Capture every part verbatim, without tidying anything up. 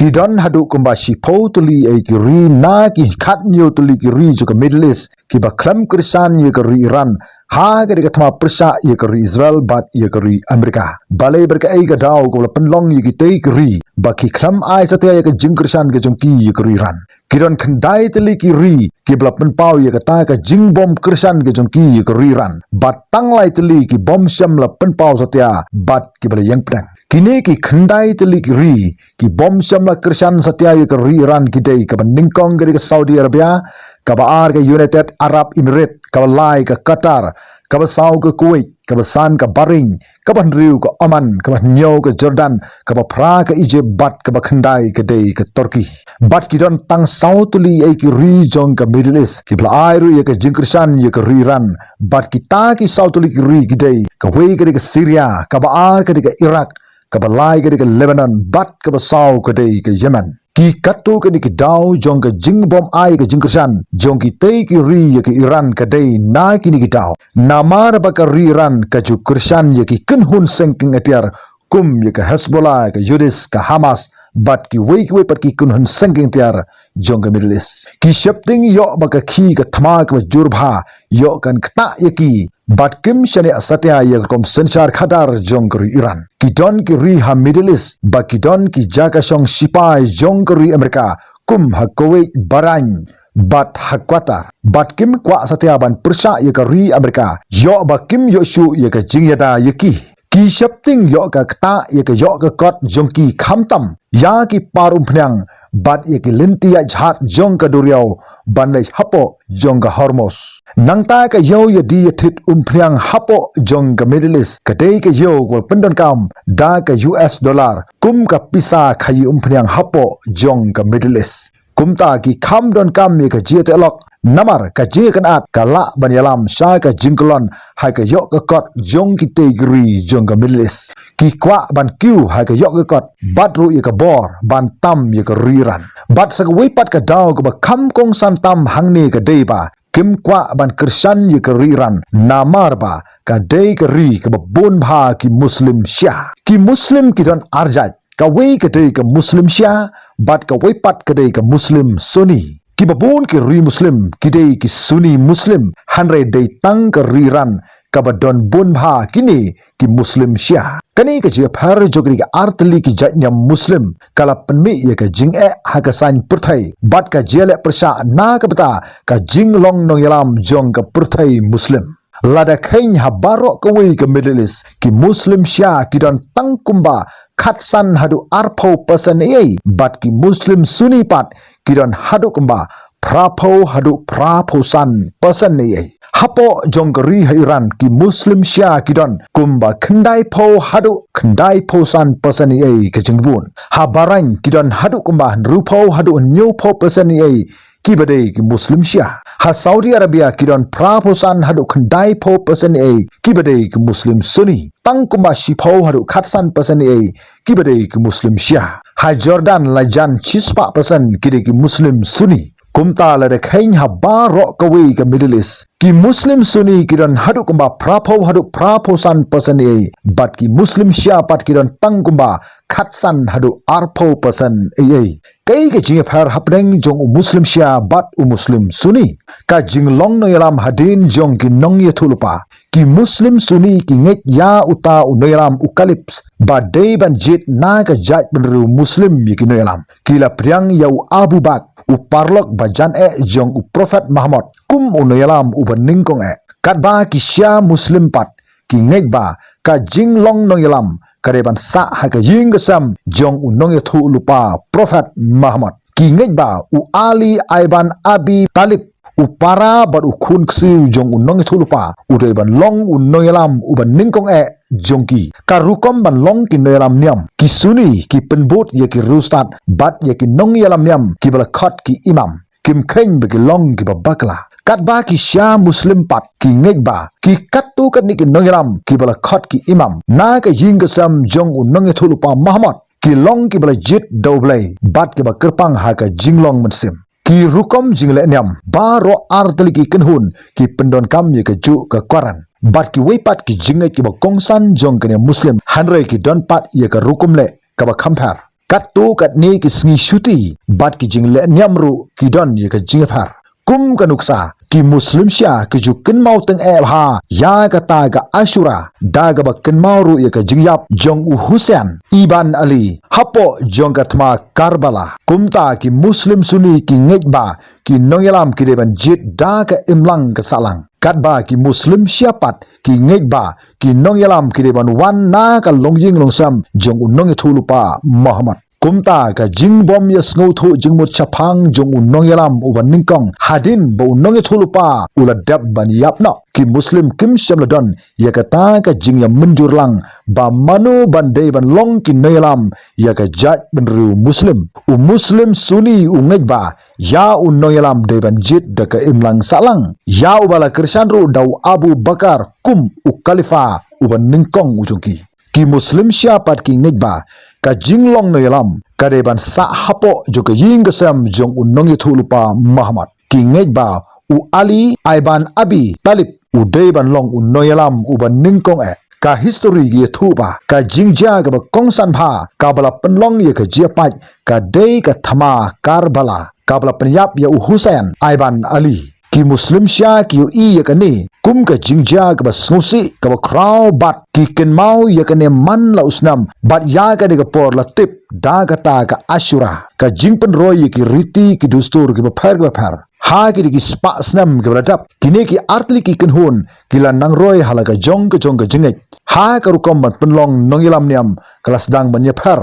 Ki don haduh kumba shiphew tylli ïa ki ri na ki khathynñiew tylli ki ri jong ka Middle East kiba khlem kyrshan ïa ka ri Iran ha ka dei ka thma pyrshah ïa ka ri Israel bad ïa ka ri Amerika. Balei bad kaei ka daw kaba la pynlong ïa kitei ki ri ba ki khlem ai satia ïa ka jingkyrshan ka jong ki ïa ka ri Iran? Ki don khyndai tylli ki ri kiba la pynpaw ïa kata ka jingbym kyrshan ka jong ki ïa ka ri Iran, bad tang lai tylli ki bym shym la pynpaw satia bad kiba la ïeng pdeng. Kine ki khyndai tylli ki ri ki bym shym la kyrshan satia ïa ka ri Iran ki dei: kaba nyngkong ka dei ka Saudi Arabia, kaba ar ka United Arab Emirates, kaba lai ka Qatar, kaba saw ka Kuwait, kaba san ka Bahrain, kaba hynriew ka Oman, kaba hynñiew ka Jordan, kaba phra ka Egypt bad kaba khyndai ka dei ka Turkey. Bad ki don tang saw tylli ïa ki ri jong ka Middle East kiba la ai ruh ïa ka jingkyrshan ïa ka ri Iran. Bad kita ki saw tylli ki ri ki dei: kawei ka dei ka Syria, kaba ar ka dei ka Iraq, kaba lai ka dei ka Lebanon bad kaba saw ka dei ka Yemen. Ki katto katne ki daw jong ka jingbym ai ka jingkyrshan jong kitei ki ri ïa ka Iran ka dei na kine ki daw. Namar ba ka ri Iran ka ju kyrshan ïa ki kynhun seng kieng atiar kum ïa ka Hezbollah, ka Houthis, ka Hamas bad kiwei kiwei pat ki kynhun seng kieng atiar jong ka Middle East. Ki sheptieng ïoh ba ka khie ka thma kaba jur bha ïoh kan ktah ïa ki bad kim shaniah satia ïa ka rukom synshar khadar jong ka ri Iran. Ki don ki ri ha Middle East ba ki don ki jaka shong shipai jong ka ri Amerika kum ha Kuwait, Bahrain bad ha Qatar. Bad kim kwah satia ban pyrshah ïa ka ri Amerika ïoh ba kim ïoh shuh ïa ka jingïada ïa ki. Ki sheptieng ïoh ka ktah ïa ka ïoh ka kot jong ki, khamtam ïa ki par umphniang bad ïa ki lynti ïaid jhad jong ka duriaw ban leit hapoh jong ka Hormuz. Nangta ka ïew ïadie ïathit umphniang hapoh jong ka Middle East ka dei ka ïew kaba pyndonkam da ka U S dollar kum ka pisa khaïi umphniang hapoh jong ka Middle East. Kumta ki kham donkam ïa ka jingïateh lok namar ka jingïakynad ka lah ban ïalam sha ka jingkyllon ha ka ïoh ka kot jong kitei ki ri jong ka Middle East. Ki kwah ban kiew ha ka ïoh ka kot bad ruh ïa ka bor ban tam ïa ka ri Iran. Bad sa kawei pat ka daw kaba kham kongsan tam hangne ka dei ba kim kwah ban kyrshan ïa ka ri Iran namar ba ka dei ka ri kaba bun bha ki Muslim Shia. Ki Muslim ki don arjait. Kawei ka dei ka Muslim Shia bad kawei pat ka dei ka Muslim Sunni. Kiba bun ki ri Muslim ki dei ki Sunni Muslim, hynrei dei tang ka ri Iran kaba don bun bha kine ki Muslim Shia. Kane ka jingïapher jong kine ki artylli ki jait niam Muslim ka la pynmih ïa ka jingeh ha ka saiñ pyrthei bad ka jingïaleh pyrshah na ka bynta ka jinglong nongïalam jong ka pyrthei Muslim. Lada kheiñ ha baroh kawei ka Middle East, ki Muslim Shia ki don tang kumba khatsan haduh arphew percent ei ei, bad ki Muslim Sunni pat ki don haduh kumba phraphew haduh phraphew san percent ei ei. Hapoh jong ka ri ha Iran, ki Muslim Shia ki don kumba khyndaiphew haduh khyndaiphew san percent ei ei ka jingbun. Ha Bahrain ki don haduh kumba hynriewphew haduh hynñiewphew percent ei ei kiba dei ki Muslim Shia. Ha Saudi Arabia ki don phraphew san haduh khyndaiphew percent ei ei kiba dei ki Muslim Sunni. Tang kumba shiphew haduh khatsan percent ei ei kiba dei ki Muslim Shia. Ha Jordan la jan shispah percent ki dei ki Muslim Sunni. Kumta lada kheiñ ha baroh kawei ka Middle East, ki Muslim Sunni ki don haduh kumba phraphew haduh phraphew san percent ei ei, bad ki Muslim Shia pat ki don tang kumba khatsan haduh arphew percent ei ei. Kaei ka jingïapher hapdeng jong u Muslim Shia bad u Muslim Sunni? Ka jinglong nongïalam hadien jong ki nongïathuhlypa. Ki Muslim Sunni ki ngeit ïa uta u nongïalam u Kalib ba dei ban jied na ka jaitbynriew Muslim ïa ki nongïalam. Ki la pdiang ïa u Abu Bakr, u paralok ba jan eh jong u Prophet Muhammad, kum u nongïalam uba nyngkong eh. Katba ki Shia Muslim pat ki ngeit ba ka jinglong nongïalam ka dei ban sah ha ka ïing ka sem jong u nongïathuhlypa Prophet Muhammad. Ki ngeit ba u Ali ibn Abi Talib, u para bad u khun ksiew jong u nongïathuhlypa, u dei ban long u nongïalam uba nyngkong eh jong ki. Ka rukom ban long ki nongïalam niam, ki Sunni ki pynbud ïa ki riewstad bad ïa ki nongïalam niam kiba la khot ki imam. Kim kheiñ ba ki long kiba bakla. Katba ki Shia Muslim pat ki ngeit ba ki katto katne ki nongïalam kiba la khot ki imam na ka ïing ka sem jong u nongïathuhlypa Muhammad ki long kiba la jied da U Blei bad kiba kyrpang ha ka jinglong mynsiem. Ki rukom jingleh niam baroh artylli ki kynhun ki pyndonkam ïa kajuh ka Koran bad kiwei pat ki jingngeit kiba kongsan jong ka niam Muslim, hynrei ki don pat ïa ka rukom leh kaba kham pher. katto katne ki sngi shuti bad ki jingleh niam ruh ki don ïa ka jingïapher. Kum ka nuksa, ki Muslim Shia ki ju kynmaw teng eh bha ïa kata ka Ashura da kaba kynmaw ruh ïa ka jingïap jong u Hussein Iban Ali hapoh jong ka thma Karbala. Kumta ki Muslim Sunni ki ngeit ba ki nongïalam ki dei ban jied da ka imlang ka sahlang. Katba ki Muslim Shia pat ki ngeit ba ki nongïalam ki dei ban wan na ka longïing longsem jong u nongïathuhlypa Muhammad. Kumta ka jingbym ïasngewthuh jingmut shaphang jong u nongïalam uba nyngkong hadien ba u nongïathuhlypa u la dep ban ïap noh. Ki Muslim kim shym la don ïa kata ka jingïamynjur lang ba mano ban dei ban long ki nongïalam ïa ka jaitbynriew Muslim. U Muslim Sunni u ngeit ba ïa u nongïalam dei ban jied da ka imlang sahlang, ïa uba la kyrshan ruh da u Abu Bakar kum u Khalifa uba nyngkong u jong ki. Ki Muslim Shia pat ki ngeit ba ka jinglong nongïalam ka dei ban sah hapoh jong ka ïing ka sem jong u nongïathuhlypa Muhammad. Ki ngeit ba u Ali Iban Abi Talib u dei ban long u nongïalam uba nyngkong eh. Ka histori ka ïathuh ba ka jingjia kaba kongsan bha kaba la pynlong ïa ka jingïapait ka dei ka thma Karbala kaba la pynïap ïa u Hussein Iban Ali. Ki Muslim Shia ki ïohi ïa kane kum ka jingjia kaba sngewsih kaba khraw bad ki kynmaw ïa kane man la u snem bad ïa kane ka por la tip da kata ka Ashura, ka jingpynroi ïa ki riti ki dustur kiba pher kiba pher. Ha kine ki spah snem kiba la dep, kine ki artylli ki kynhun ki la nang roi ha la ka jong ka jong ka jingngeit. Ha ka rukom ban pynlong nongïalam niam ka la sdang ban ïapher.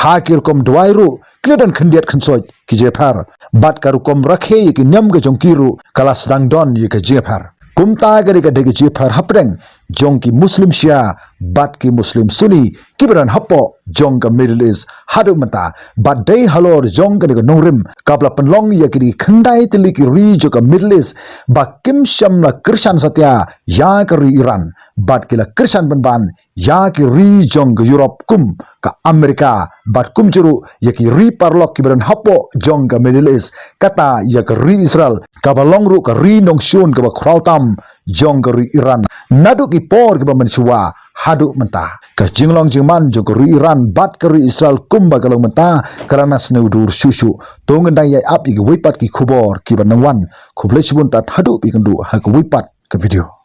Ha ki rukom duwai ruh ki la don khyndiat khynsoit ki jingïapher. Bad ka rukom rakhe ïa ki niam ka jong ki ruh ka la sdang don ïa ka jingïapher. Kumta ka dei ka dei ka jingïapher hapdeng jong ki Muslim Shia bad ki Muslim Sunni kiba don hapoh jong ka Middle East haduh mynta. Bad dei halor jong kane ka nongrim kaba la pynlong ïa kine ki khyndai tylli ki ri jong ka Middle East ba kim shym la kyrshan satia ïa ka ri Iran bad ki la kyrshan pynban ïa ki ri jong ka Europe kum ka America bad kumjuh ruh ïa ki ri paralok kiba don hapoh jong ka Middle East, kata ïa ka ri Israel kaba long ruh ka ri nongshun kaba khraw tam jong ka ri Iran naduh ki por kiba mynshuwa haduh mynta. Ka jinglong jingman jong ka ri Iran bad ka ri Israel kumba ka long mynta ka la nang sniew dur shuh shuh. To ngin dang ïai ap ïa kiwei pat ki khubor kiba nang wan. Khublei shibun tad haduh ba ïakynduh ha kawei pat ka video.